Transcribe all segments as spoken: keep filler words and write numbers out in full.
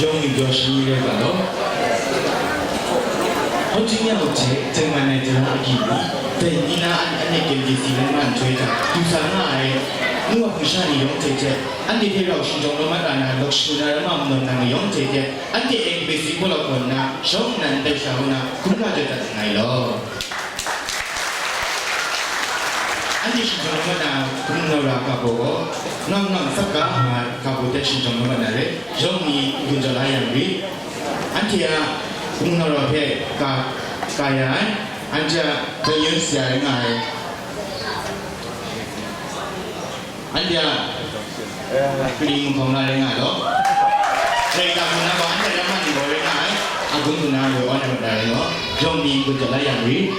Yawng yu jaw shani rai ga law. Hpawt chyum ya u hte, tengman ai tara agyi ni, dai ni na an, anhte kyem gyet si na ma nhtoi hta, du sa nga ai, nu wa hpung sha ni yawng hte hte, anhte hte rau shingjawng lawm mat ra na, lawk shangun na rama manawn na mayawng hte hte, anhte e kaba si hpaw lawk kaw nna, shawng nnan ndai sha kaw na, hkrum hkra jawt dat nngai law. Anhte shingjawng lawm mat na, hpung nau ra ga baw gaw, ngam ngam tsap ga nga ai ga baw hte shingjawng lawm mat na rai, yawng ni n-gun jaw la yang rit. Anhte a hpung nau ra hpe ga, ga ya ai, anhte a hpung yun si ya rai nga ai. Anhte a, eh, kaning hkawng la rai nga ai law. Rai ta hpung na gaw, anhte a mani gaw rai nga ai, a gun hpung na gaw, anhte a mat na rai law. Yawng ni n-gun jaw la yang rit.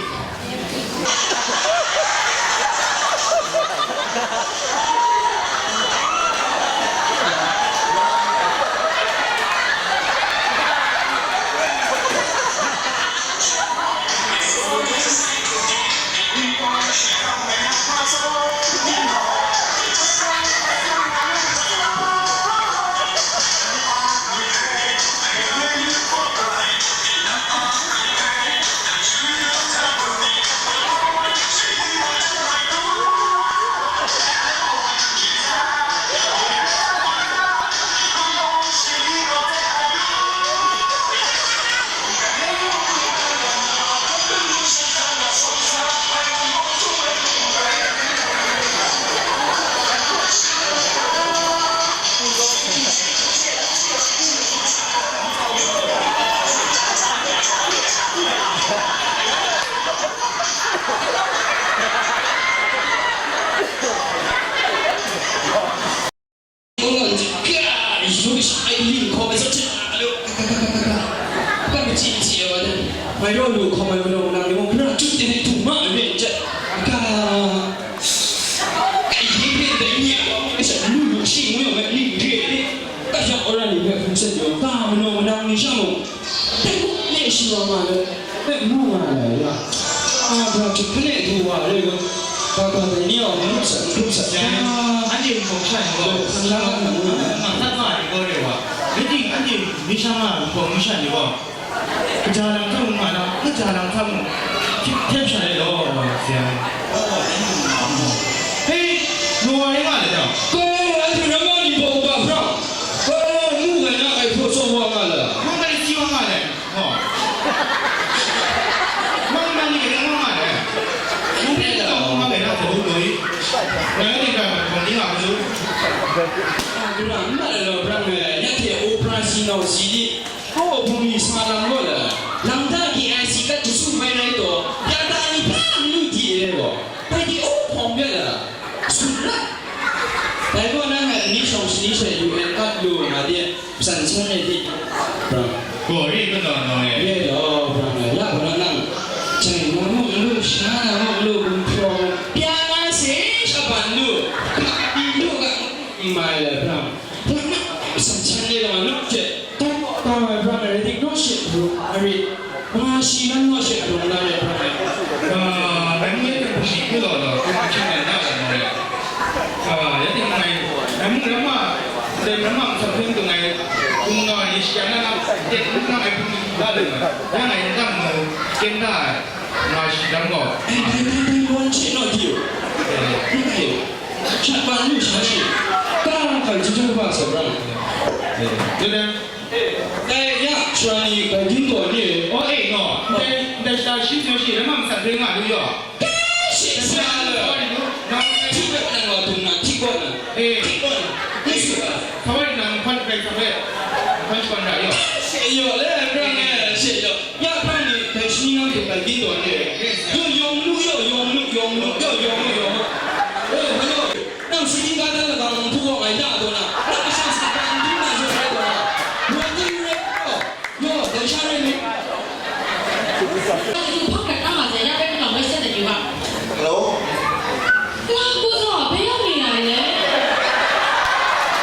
Anhte n hpawng sha ni gaw, n hpang tat nga ai ni gaw re wa. Rai timung, anhte n hpang n sha nga ai n hpawng n sha ni gaw, kaja lang hta mung nga na, kaja lang hta mung hkyep hkyep sha ai law, sya. Hei, nu wa rai nga le jang. Ko, anhte ramma ni hpaw uga hprang. Ko, mu ngai na ai hpaw tsaw wa nga le. Hpawng ngai si wa nga le. Ho. Mang nang ni kaining mang nga ai. Nang hpe la mang nga ai na hpaw u doi. Nang ni ga ma hpaw ni nga hpaw u. Brang, n na law brang e, ya hte opera si nau si ni, kaw hpung ni sa lam gaw la, lam da K I C kat jasu mai rai taw, ya da ni hpa n lu di ai gaw, bai di o hpawng bya la, sun rat. Dai gaw nang a ni shawng shani she U N kat lu nga de. San san e di, brang. Gaw re kanaw naw e. Re law, brang e, ya gaw na nang, jai na mung lu, sha na mung lu, gumhpraw mung, pya na se shaban lu, ka di lu ga, n mai le, brang. Brang na, san san e gaw na, je, tau, tau e, brang e, re dik naw she, bru, a re. Nga shi nan naw she hkrung la re hkra ai. Ah, nang yet hpe hpung shi hku law law, hpung hpung hkying rai na law law re. Ah, ya ting ngai, nang mung ramma, ndai ramma masam hpe mung ngai, hpung naw ai ni shakyan na, nang yet hpung nang ai hpung ni hku la le nga, ya ngai n dang mu, kyen da ai, nga shi dang gaw. Ai, dai, dai, dai, wan hte naw di u. Eh. Dai, shat ban lu sha shi. Ka, ka, jahtum ba sa brang. Eh, dai, dai. Dai ya, sara ni grai din taw ni. O e, no. Ndai, ndai shata shi hpyi shi, lam a matsat hpe nga lu yaw. Shi sa le. Nang hti bai nang wa dung na, hti gaw na. E. Hti gaw na. Ni su ga. Sa wai nang hpan bai sa wai. Hpan shi hpan ra yaw. Shi yaw le, brang e, shi yaw. Ya hpan ni, dai shi ni nang hte grai din taw ni. Yes. Yaw, yawng lu yaw, yawng lu, yawng lu yaw, yawng lu, yawng lu. O, hello. Nang sini kata lagang nang hpu gaw ngai ya taw na, nang kasha sa kata n dum na zawn rai taw na, rawt ni rai taw, yaw, dai sha rai ni. Nang hpu hpang rai kang a sai, ya bai kau wai sai da yu ga. Hello? Nang hpu zaw, bai yawng ni rai le?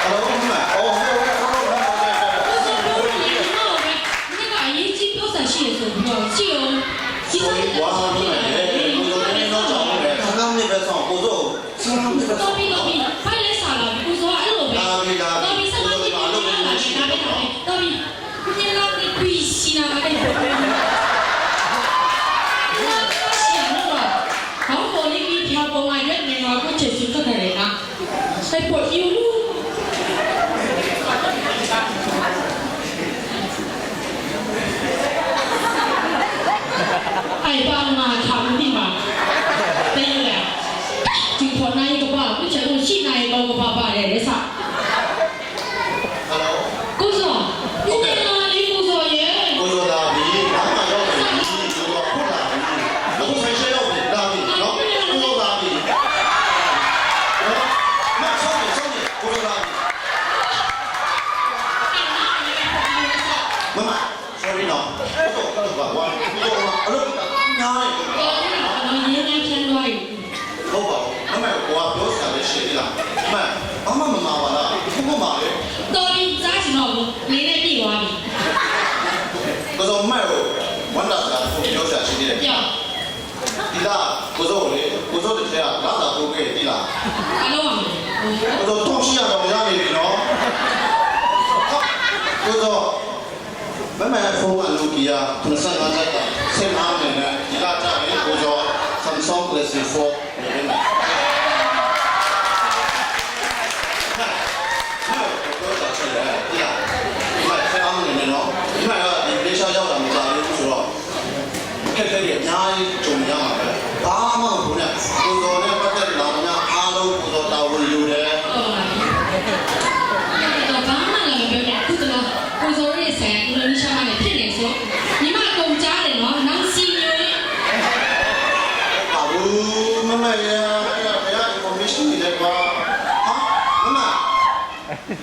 Hello? Oh, hello, hello, hello, hello, hello. ကိုစောပြောတာလေ ညီမကိုပဲ မနေ့ကအရေးကြီးပြောစရာရှိတယ်ဆိုပြီးတော့ ကြည့်အောင်။ ကြည့် sorry ကွာ မင်းကလည်း ကိုစောပြောနေတော့ကြောက်နေတယ်။ ဆန္ဒမနစ်ပဲစောင့် ကိုစော ဆန္ဒမနစ်ပဲစောင့်။ တော်ပြီ တော်ပြီ။ ဘယ်လဲစာလာပြီ။ ကိုစောကအဲ့လိုပဲ။ ဒါပြီ ဒါပြီ။ တော်ပြီ။ ဆန္ဒမနစ်ပဲ ဆန္ဒမနစ်ပဲ။ ဒါပဲ ဒါပဲ။ တော်ပြီ။ Ai pa nga hta n di ma. Dai yu le. Jinghpaw na yi kaba, n hte mung shi na yi kau kaba ba re, re sa. Hello? ကိုဇော်, ကိုဇော်ရေ. ကိုဇော်လာပြီ, လမ်းမှာရောက်နေပြီ, ကိုဇော်အခုလာပြီ, အခုဆိုင်ရှယ်ရောက်ပြီ, လာပြီနော်, ကိုဇော်လာပြီ. မဆောင်းနေ, ဆောင်းနေ, ကိုဇော်လာပြီ. မမ, sorry နော်, ကိုဇော်, ကိုဇော်ပါကွာ, ကိုဇော်ကအလုပ်အများကြီး. ဟုတ်ပါဘူး, မမကိုကပြောစရာလည်းရှိသေးလား, မမ, ဘာမှမမှာပါလား, ဘုမမှာလေ. တော်ပြီ, မကြားချင်တော့ဘူး, နေနဲ့ပြည့်သွားပြီ. ကိုဇော်, မမကိုဝမ်းသာစရာတစ်ခုပြောစရာရှိသေးတယ်. ပြော. ဒီလကိုဇော်ကိုလေ, ကိုဇော်တစ်ထက်ကလစာတိုးခဲ့တယ်, သိလား? ဘာလုပ်ရမလဲ? ကိုဇော်, ထောင့်ရှစ်ရာတောင်ရနေပြီနော်. ကိုဇော်, မမရဲ့ဖုန်းက Nokia ခုနှစ်ဆယ့်ငါးဆက်က စိတ်မအားမနေနဲ့, ဒီလကျရင်ကိုဇော် Samsung Galaxy Four ဝယ်ပေးမယ်. မမကိုပြောတာချက်ရယ်, သိလား? မမစိတ်အားမနေနဲ့နော်. မမကဒီမလေးရှားရောက်တာမကြာသေးဘူးဆိုတော့ အခက်အခဲတွေအများကြီးကြုံနေရမှာပဲ. ဘာမှမပူနဲ့, ကိုဇော်နဲ့ပတ်သက်လာသမျှအားလုံးကိုဇော်တာဝန်ယူတယ်. ဟုတ်ပါဘူး. တော့ဘာမှလည်းမပြောနဲ့, အခုတလောကိုဇော်ရဲ့ဆိုင်ကအင်ဒိုနီးရှားမှာလည်းဖြစ်နေဆို, ညီမအကုန်ကြားတယ်နော်, နောက်စီမျိုးလေး. ဘာလို့မမရဲ့အဲ့ဒါဘယ်က information တွေလဲကွာ. ဟာ, မမ,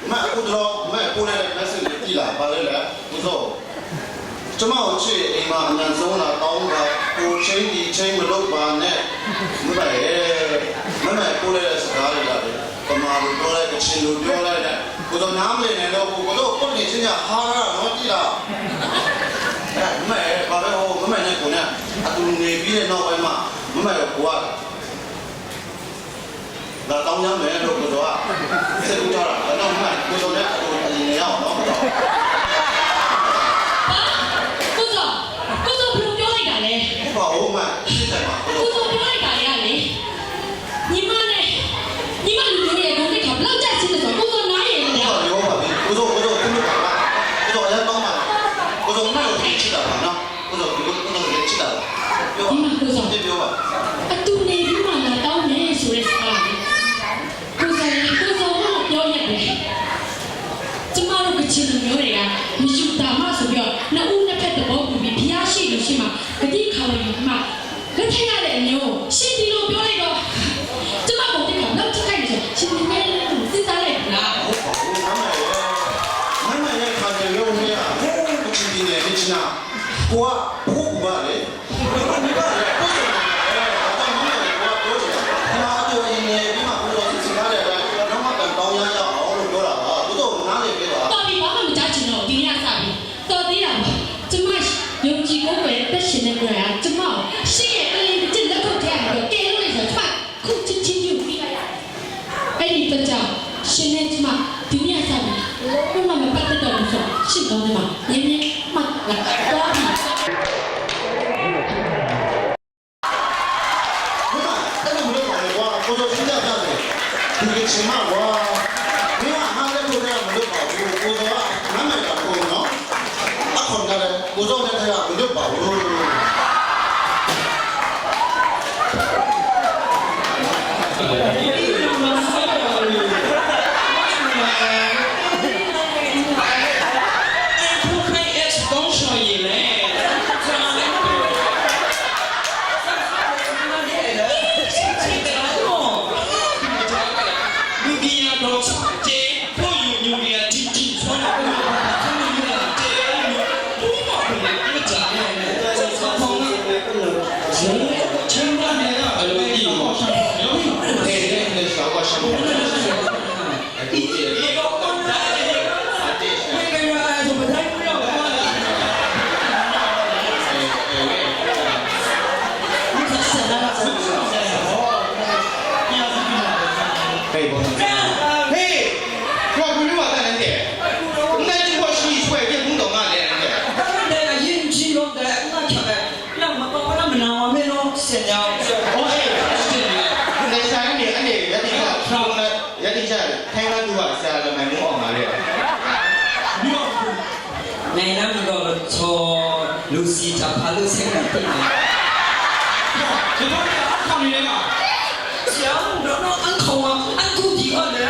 မမအခုတလောမမပို့လိုက်တဲ့ message တွေကြည့်လာ, ဘာလဲလဲ, ကိုဇော်. ကျမကိုချစ်ရင်အိမ်မှာအမြန်ဆုံးလာတောင်းပါ, ဟိုချိန်ဒီချိန်မလုပ်ပါနဲ့, မမရဲ့, မမပို့လိုက်တဲ့စကားတွေကလေ, ဗမာလိုပြောလိုက်, ကချင်လိုပြောလိုက်နဲ့, ကိုယ်တော့နားမလည်နိုင်တော့ဘူး, ကိုယ်တော့ကိုယ့်နေချင်းကဟားရတာနော်, ကြည့်လား. အဲ, မမရဲ့, ဘာပဲဟော, မမနဲ့ကိုယ်နဲ့အတူနေပြီးတဲ့နောက်ပိုင်းမှာ, မမရဲ့ကိုက လာတောင်းရမယ်လို့ကိုယ်တော်ကစိတ်ကူးထားတာ, ဒါကြောင့်မမကိုယ်တော်နဲ့အတူအရင်နေရအောင်နော်, ကိုယ်တော်. ဟာ? ကိုဇော်, ကိုဇော်ဘယ်လိုပြောလိုက်တာလဲ? ဟုတ်ပါဘူး, မမ, ရှင်းတယ်ပါ, ကိုယ်တော်. ကိုဇော်ပြောလိုက်တာလေကလေ, ညီမနဲ့, ညီမလူမျိုးရဲ့ဂုဏ်သိက္ခာဘယ်လောက်ကျဆင်းလဲဆိုတာ ကိုဇော်နားလည်လို့မရဘူး. ဟုတ်ပါပြီ, ဟုတ်ပါပြီ, ကိုယ်တော်, ကိုယ်တော်, ခွင့်ပြုပါလား, ကိုယ်တော်အရမ်းတောင်းပါလား, ကိုယ်တော်မမကိုချစ်တာပါနော်, ကိုယ်တော်, ကိုယ်တော်လည်းချစ်တာပါ, ပြောပါ, ညီမ, ကိုဇော်, ပြောပါ. အတူနေပြီးမှလာတောင်းမယ်ဆိုတဲ့စကားကလေ, ကိုဇော်ရေ, ကိုဇော်ကပြောရက်ပဲ. ကျမတို့ကချင်လူမျိုးတွေက မယူတမဆိုပြီးတော့ နှစ်ဦးနှစ်ဖက်သဘောတူပြီး ဘုရားရှိခိုးရှိမှ ကတိခံယူမှ လက်ထပ်ရတဲ့အမျိုး, ရှင်ဒီလိုပြောလိုက်တော့ ကျမဂုဏ်သိက္ခာဘယ်လောက်ထိခိုက်လဲဆိုတာ ရှင်နည်းနည်းလေးစဉ်းစားလိုက်ဘူးလား? ဟုတ်ပါဘူး, မမရဲ့, မမရဲ့ခါကျင်ရုံးလေးက ဟိုးကချင်ပြည်နယ်မြစ်ချနာ, ကိုကဖိုးကူပါလေ. မိဘတွေအဖို့ဆိုရင်လည်း ဒါကြောင့်မိဘတွေကိုကပြောချင်တာ, ဒီမှာအတူအရင်နေပြီးမှ ကိုယ်တော်စစ်စစ်ကားတဲ့အတိုင်း နောက်မှပြန်ပေါင်းရရအောင်လို့ပြောတာပါ, သို့တော့နားလည်ပေးပါ. တော်ပြီ, ဘာမှမကြားချင်တော့ဘူး, ဒီနေ့ကစပြီး. တော်သေးတာပါ, ကျမယုံကြည်ကိုးကွယ်အသက်ရှင်တဲ့ကိုယ်တိုင်က ကျမကိုရှေ့ရဲ့ပလင်တစ်ကျစ်လက်ခုပ်ထဲကနေပြီးတော့ ကယ်လို့နေဆိုတော့ ကျမခုချက်ချင်းယူပြီးလိုက်ရတယ်. အဲ့ဒီအတွက်ကြောင့် ရှင်နဲ့ကျမ ဒီနေ့ကစပြီး လုံးဝမပတ်သက်တော့ဘူးဆိုတော့ ရှင်းကောင်းတယ်ပါ. နည်းနည်းမှတ်လာတော့ပြီ. မိမ, အဲ့လိုမလုပ်ပါနဲ့ကွာ, ကိုယ်တော်ရှင်းပြပြတယ်, ဒီကချင်မကွာ, မင်းကငါလက်ခုပ်ထဲကမလွတ်ပါဘူး, ကိုယ်တော်ကငါ့မိုက်တာကိုနော်, အခွန်ကလည်း ကိုယ်တော်လက်ထဲကမလွတ်ပါဘူး. Hey, 嘿，我不是我在那里，那你给我洗出来，别弄到俺来了。 တခါတည်းက ယဉ်ကျေးလွန်တဲ့ ငှက်ချောက်တဲ့ လက်မတော်ဘဲနဲ့ မနာဝါမဲလို့ ဆင်ညာအောင် ပြောတယ်။ ဟော အေး နေဆိုင်နေ အနေ ရတိချ ရတိချ ထိုင်လာသူက ဆရာလမိုင်မိုးအောင်ပါလေ။ ပြီးတော့ နိုင်ငံတော်တော်ချော်လူစီတာ ဘာလို့ဆက်ပြီးပြင်လဲ။ Siang, rawt naw, an hkawng wa, an hku di wa le.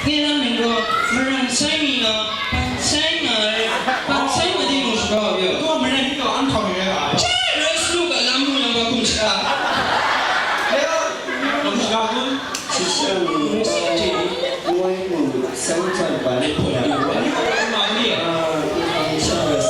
Ngai lam nang gaw, maran sai mi nga, ban sai nga ai, ban sai ma de mung shaga wa pyaw. Gaw maran ni gaw an hkawng ni rai ga. Che, rai sunu ga lam mu yang ba kum shaga. Ya, kum shaga kun. 是像你这个外国三站班的朋友，啊，你好像是。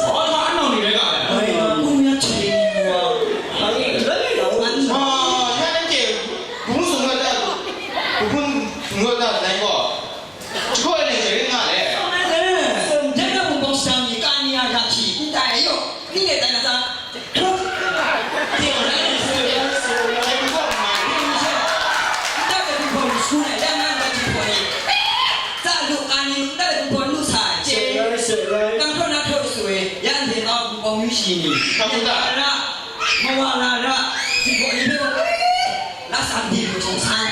Kamu tak? Mawara ra, di gaw ni hpe gaw, la sa di lu chong san.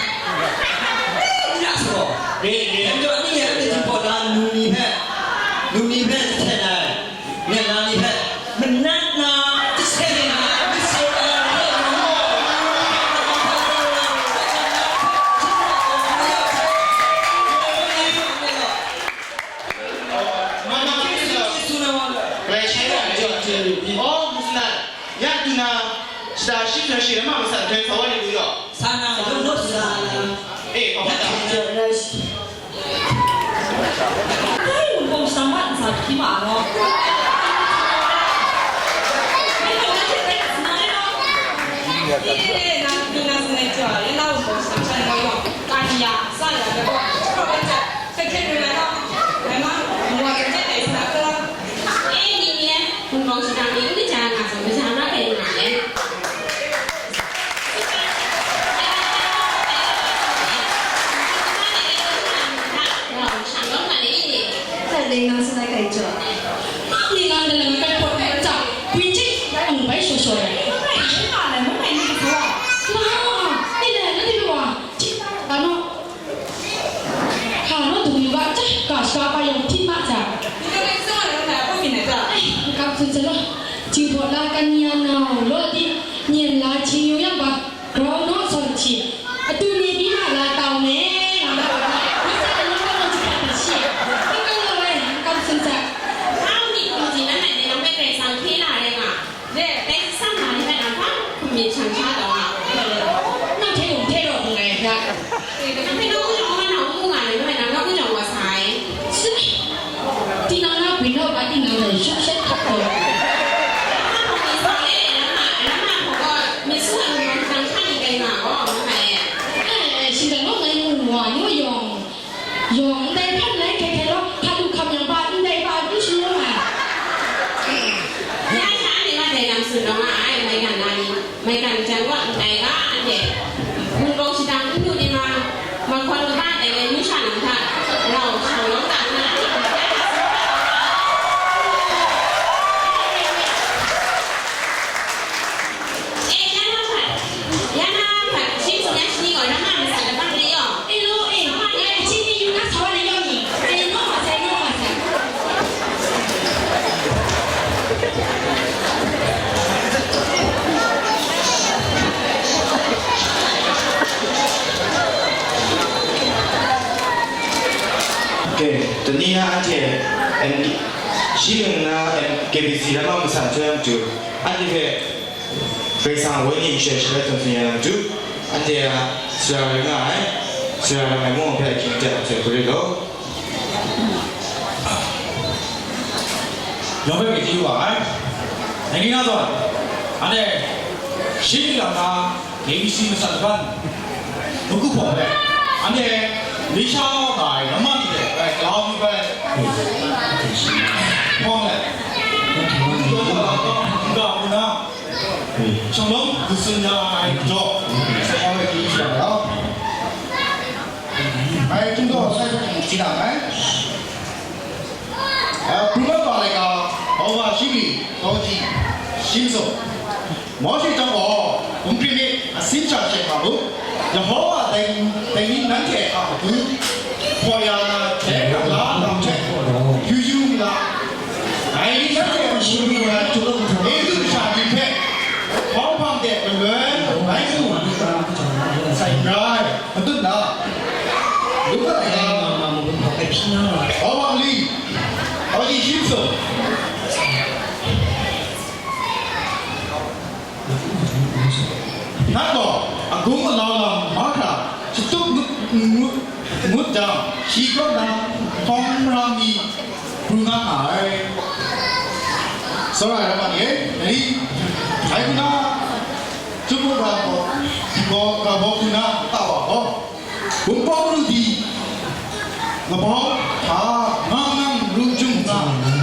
Ni la sa gaw. Ni, ni. Yang jaw ni yang de jin gaw la lu ni hpe, lu ni hpe hten ai. Ni la ni hpe, manat na, di se ni na, di se na, Shita shi hpyen shi ma masat htoi sa wa ni lu yaw. Sa na, yawng naw sa na. Eh, kau hpa ta. Ai, wunpawng shadang wa nsa hpyi ma law. Ai, yawng na hte bai na sa na law. Eh, na, ni na sa na jaw, ya na wunpawng shadang sha ni gaw yawng, ka ni ya, sa ya, ya gaw, hkawt bai hte, hkyen hkyen rai na, rai ma, nwa hte hte dai sa na gaw. Eh, ni ni, wunpawng shadang ni, n kaja nga zawn, kaja na bai nga ai. Ai, n kap tsun sa law, Jinghpaw la kan ya na u law di, myen la hti yu yang ba, grau naw zawn hti, adu ni bi ma la tau me, nga na, ni sa na nang kau na jahpa ta shi, n kau na rai, n kau tsun sa. Nau myit hkum hti nan ngai ni nang hpe Karai Kasang hkye na rai nga, dai tsang na ni hpe nang hpa hkum myit shang sha taw nga. Nang hte mung hte rawt nngai hkra. Nang hpe nawku jawng hkawm na n mu nga ai, nang hpe nawku jawng wa sa ai. Sai, tinang na bwi naw ga tinang hte shum shet hkap taw. Namma hpawng ni sa e, namma, namma hpawng gaw, myit su ai mung nang hkra ni kai nga gaw, ngu ai. Eh, eh, shinggan gaw ngai mu wa, ni gaw yawng, yawng ndai hpan lai hkrai hkrai gaw, hka lu hkam yang ba, ndai ba, n shangun ai. Ya sha anhte wa dai lam tsun taw nga ai, maigan na ni. Maigan jan gaw ndai ga, anhte wunpawng shadang n du ni ma, mahkawn kaba dai ai amyu sha nang hta, rau shau yawng ta nna, e, ya na hpat, ya na hpat, shi hpung ya shani gaw, na ma masat labang re yaw. E law, e, e, hpyi ni yu na sa wa na yaw ni, e, naw ma sai, naw ma sai. Okay, tani na anhte M D, shi nang na M-, K B C lama masang hte yang tu, anhte hpe Karai Kasang a Wenyi n shai shaloi htawn tsun ya na matu, anhte a sara rai nga ai, sara rai nga ai mung hpe ahkying aten hte hkuri law. Yawng hpe grai di wa ai. Dai ni na zawn, anhte shi lam na K B C masat laban, mukhu hpawng hpe, anhte Misha nga ai namma ni hte grai galau mi bai. Hpawng let, n ga mu na, Shanglawm dut tsun ya ai jaw, sa ya ai hpyi shang ga. Ngai htinggaw sai hpung hti na ai. Pru ga laika, Hkawhpa Shingri, Hkawhji, Shingtsum. Mawshe chyawm gaw, hkum hkrit myit, asin sha she hkam u. Yehova dai, dai ni nanhte a matu hpaw ya na, hte hkam la hkam hte, yu yu n la. Dai ni nanhte Chyeju masha ni hpe, hpawng hpang de maloi bai mu sai n rai, matut na, lu ga ai ga, Hpawng hpang li, hpawng di shi sum. Nat gaw, agung alau lam mahkra shatup ngut, ngut, ngut jang, shi kaw na hpawng mara mi pru nga nga ai. Tsawra ai ramma ni e, ngai, ngai hku na, Chyum Wunpawng gaw, gaw, gaw hku na, ta wa gaw, Wunpawng ru di, Wunpawng hta, ngang ngang ru jung nga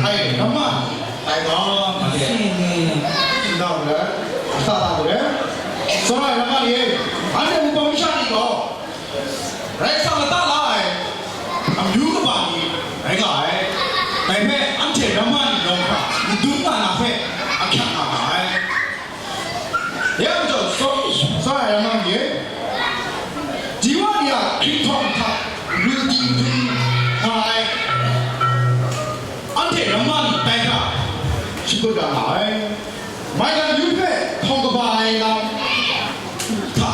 ai ramma, tai ga, ma de. Nda wu re, sa da wu re. Tsawra ai ramma ni e, anhte Wunpawng masha ni gaw, Karai Kasang lata la ai amyu kaba ni rai nga ai. Dai hpe anhte ramma ni nawng hkra madun nga na hpe ahkyak nga ga ai. Ya majaw, tsawra ai ramma ni e, Diwa ni a hkrit htawng hta ru di madun nga ai. Anhte ramma ni tai hkra shakut ra nga ai. Maigan yu hpe hkawng kaba ai lam hta,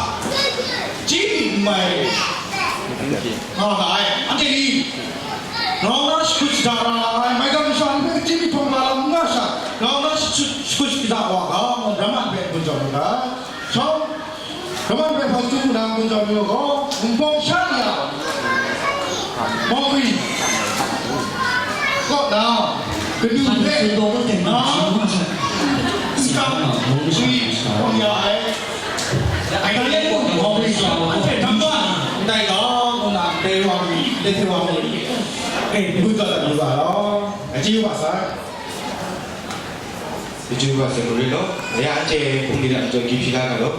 chyi n mai nga ga ai. Anhte ni grau na shakut shada ra nga ai. Maigan masha ni hpe chyi hkawng kaba lam n nga sha, grau na shakut, shakut shada wa ga, ngu ramma ni hpe gun jau mu ga. Shawng, Kaman bai hpang tu nang kun jau mi gaw, Wunpawng sha ni a, Mawngwi kaw na, kanu hpe na, nkang gwi hpawng ya ai, ai ka lian gaw Mawngwi gaw, anhte dam wa na, ndai gaw, ngu na, ndai wa mi, ndai hte wa mi, e, ngu dat dat yu ga law, a chye yu ga sai. Chye yu ga sai, ngu ri law, ya, anhte hpung ni lam jaw gyi hpyi la ga law.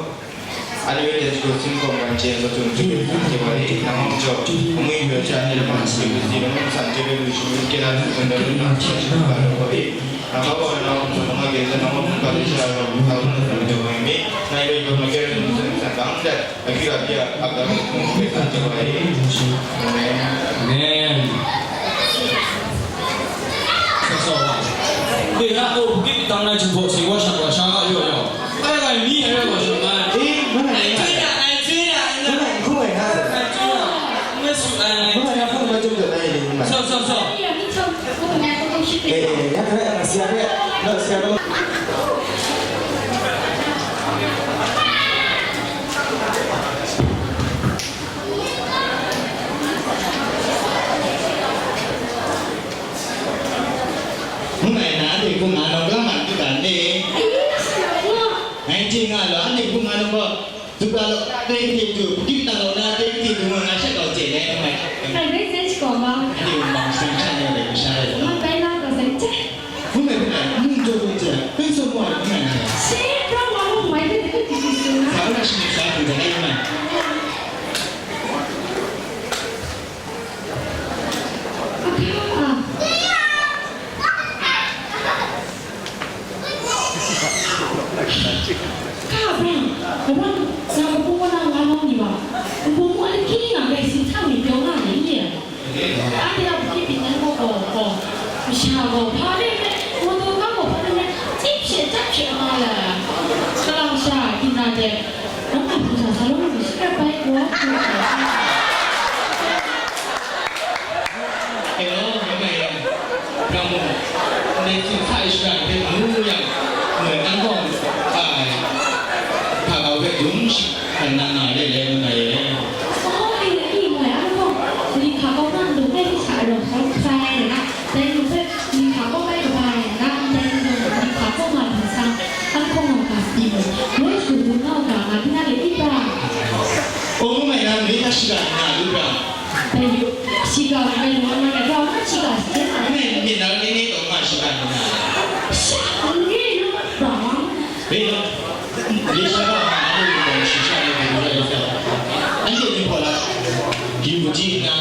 Anyway, let's go sing kong kan che so chung chung kan che wa ni, nang mong jo. Amui yo cha ni lam si si lam san che lu shi ke la su kan da na che shi ba lo ko e. Na ba ba na ko na ma ke na ma ka le sha ro ka lo na jo mi. Na yo yo ma ke ru san san kang da. A ki a ki a ka ke san che wa e. Amen. Amen. Sa sa wa. Dai na o, Bukit Bintang na jumhpaw sing wa shang wa sha nga yaw yaw. Ai rai mi ai rai wa shang nga. Eh, mung ai na. Ai, ai, ai, ai. Mung ai, mung ai na. Ai, ai, ai. Mung ai su ai. Mung ai na, mung ai jumhpaw na ye, mung ai. So, so, so. Eh, eh, ya, ya, ya, siya, ya. No, siya, no. Mung ai na, dai hpung nga nau ga man tu dan le. Ai, sa wa. Ngai chye nga law, anhte hpung nga nau gaw, du ga law, dai hte du, Bukit Bintang law na, dai hte du, nga sha kau chye le, ngai. Ngai bai zai shi gaw ma. Anhte hpung bang shang sha ne, dai sha le. Ma bai la gaw zai chye. Hpung ngai hpung ngai, mung jaw jaw chye, pen so mung ai hpung ngai ngai. Shi, rau wa mung mai hpe hpe hpe hpe hpe na. Sa na shi ni sa hpung zai ngai mai. Ahka, ah. Hka bang, bang, nang kabu wa na nga nau ni wa. Kabu wa na hki ni nga gai si htang ni pyaw nga ni ye. Anhte a hpyi pyi nan gaw gaw gaw, masha gaw hpa de me, gaw daw ga gaw hpa de me, tip she, tap she nga la. Kalang sha, hpyi na de, nang a hpyi sa sa law, shi rai bai gaw. Hello, mama ya. Nang mung, ndai tsin sa ai shara hpe mu yang, moi an gaw, ai, hpa kau hpe dum shi, ai, nang nga le le, mama ye. Oh, ai, ai, moi an gaw, li hka kau na ndung e hte sha rau hkau hkrai ai na, dai nu hpe li hka kau bai kabai ai na, ndai nu li hka kau nga hpang san, an hkawng nga ga si mu, moi shadum dum nga u ga, nga hpyi na le, i pra. Oh, mama ya, ndai hta shiga nga lu pra. Dai yu, shiga ngai nang ngai rau na shiga se. Ngai ni na ni ni tawng ma shiga ni na. Sha, ngai na rau. Be na. Ye sha ba ma na ni tawng shi sha ni ni ni sa. An ye ni ko la. Yu ji na.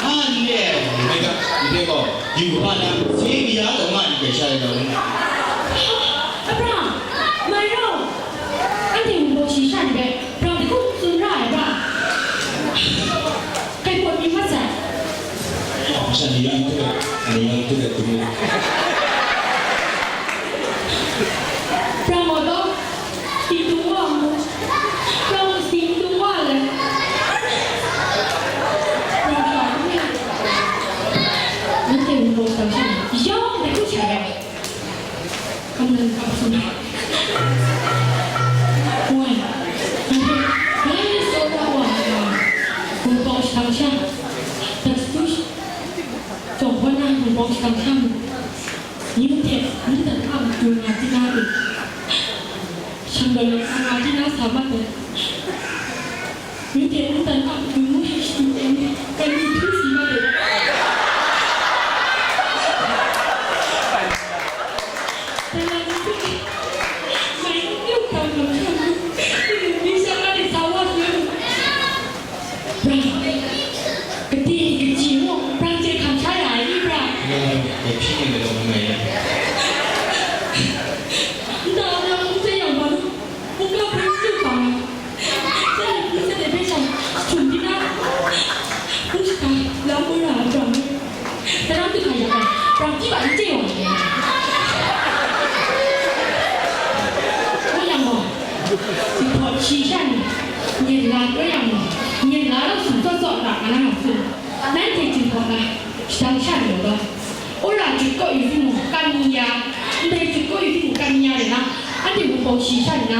An ye. Ni ga, ni de ko. Yu ba na. Se ni ya tawng ma ni be sha ni na. Abraham, mai rau. An ye ni ko shi sha ni be. Rau de ko tsun ra ai ba. Kai pawt mi mat sai. Shan ni yang tu, ni yang tu dah tu. 让我都心动忘了，让我心动忘了。让我，能给我想象一下，你不想要？他们告诉你，喂，哎，说到我啊，我包想象，但是就是，总会让我包想象。 Myu hte myu dan a matu nga di na e, shang gaw law sa nga di na sa mat ai. Myu hte myu dan a matu ngu hte shadu ai ni, kai ni hpyi si mat ai. Dai na ni hpe, mai n yu hkam hkam hkam, ni sha ga de sa wa su. Brang, kadi kaji mung, brang hte hkam sha ya ai ni, brang? Nang gaw dai hpyi ni galaw na mai e. Nta na hpung hte yang gaw, hpung ga hpung tsu hpa, hpung hte hpung hte hpe sha htum di na, hpung shaka lam woi ra ai brang ni. Saram tu hkra yak ai, brang hpyi ba n chye wa ai. Woi yang gaw, Jinghpaw shi sha ni, yen la woi yang gaw, yen la law sum tsawt tsawt ra nga na nga tsun. Nanhte Jinghpaw na, shadang sha ni gaw, wora jut kaw yu timung, kan ni ya, ndai jut kaw yu timung, kan ni ya rai na, anhte Wunpawng shi sha ni na,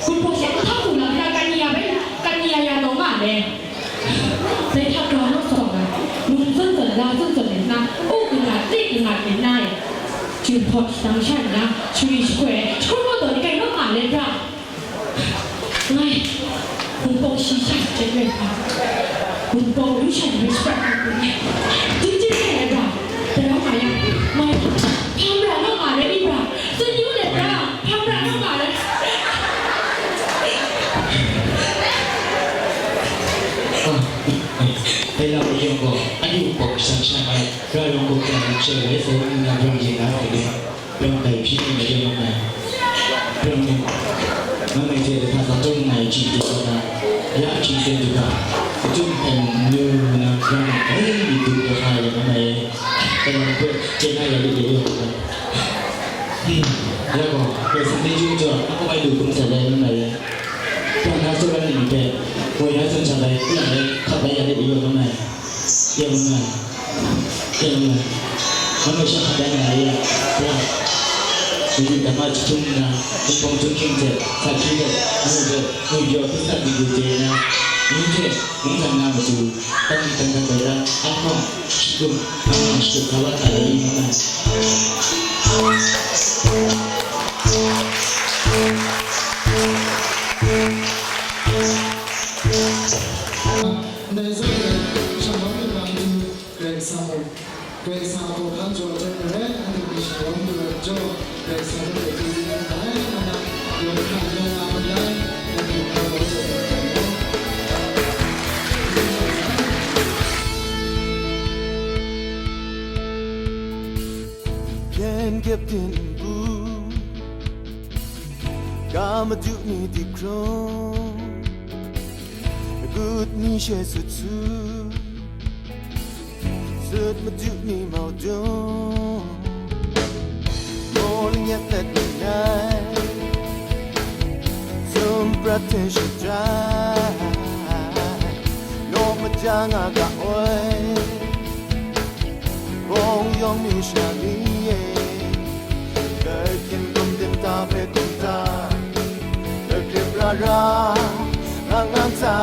Wunpawng shi a hkap hku na, kan ni ya bai, kan ni ya ya taw nga ai. Dai hta grau naw sa ai, lung zawn zawn, la zawn zawn ai na, u kanga, le kanga ai na e. Jinghpaw shadang sha nna, shari shakoi ai, shakut kau taw ni kai naw nga ai le bra. Ngai, Wunpawng shi sha hte rai hpa, Wunpawng ru sha ni rai shaprat ai hku ngai, dun chye ai bra, tarau nga yang, ngai, hpa mara naw nga ai ni bra, tsun yu let bra, hpa mara naw nga ai. Dai lam yawng gaw, anhte Wunpawng shadang sha ngai, ra yawng gaw, hpung hpung shai rai sa, nna brang yin na ai de, brang dai hpyi nna de yawng ngai, brang ni, nang ngai hte lahta tsang tawn nna ai hkying hte tawn na, ya hkying ten du hkra, kachyum hkai mung n yu nna, brang ni, ai, myit du kau sa ai nang ngai, dai lam hpe chye na ya lit de yawng ngai. Hmm, ya gaw, Karai Kasang chyeju jaw, a kawai lu hkrum sai ai nang ngai. Hpang na tsaw ai ni hpe, woi na tsun sha ai, hpang na hkap ai ya de yawng nang ngai. Yawng ngai, yawng ngai. Nang gaw sha hkap ai nga ai ya, ya. Madu dama jahtum nna, Wunpawng Chyum Hkying hte, sa hkri hte, ngu hte, ngwi pyaw hkrit sat madu chye na, ngu hte, mungdan na matu, dan mi dan dat ai ya, ahkawng, shagum, ahkawng shagum hkra wa hkra ai ni ngai. Ndai zawn e, shanglawm lu na matu, Karai Kasang gaw, Karai Kasang a hkawhkam jaw ai hte maren, anhte ni shanglawm lu ai majaw, Karai Kasang hpe chyeju n rai, nna, yawng hkra yawng nga mat ai, anhte hkra gaw chye ai hte maren. Byen kyep din npu, ga madu ni dik hkrum, agut ni she sut su, sut madu ni mau dung, maw lanyek let mi nai, sum prat hte shajai, naw maja nga ga oi. Bawng yawng myu sha ni e, dai hkying gum din ta hpe kum ta, dai hkrit ra ra, nga nga ta.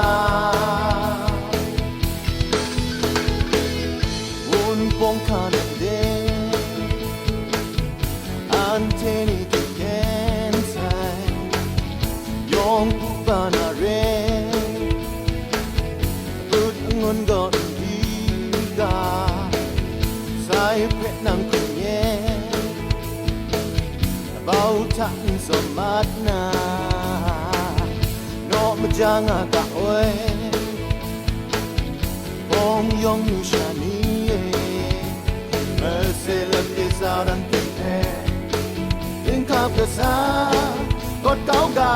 Wunpawng hka nan de, anhte ni hte kyen sai, yawng hpu ba na re, Kut n-gun gaw n di ga, sai hpe nang hkrum ye, bau hta n zawn mat na, naw maja nga ga oi, hpawng yawng myu sha ni e, mase lam de sa dan hte hpe, n hkap kasa, kawt kau ga.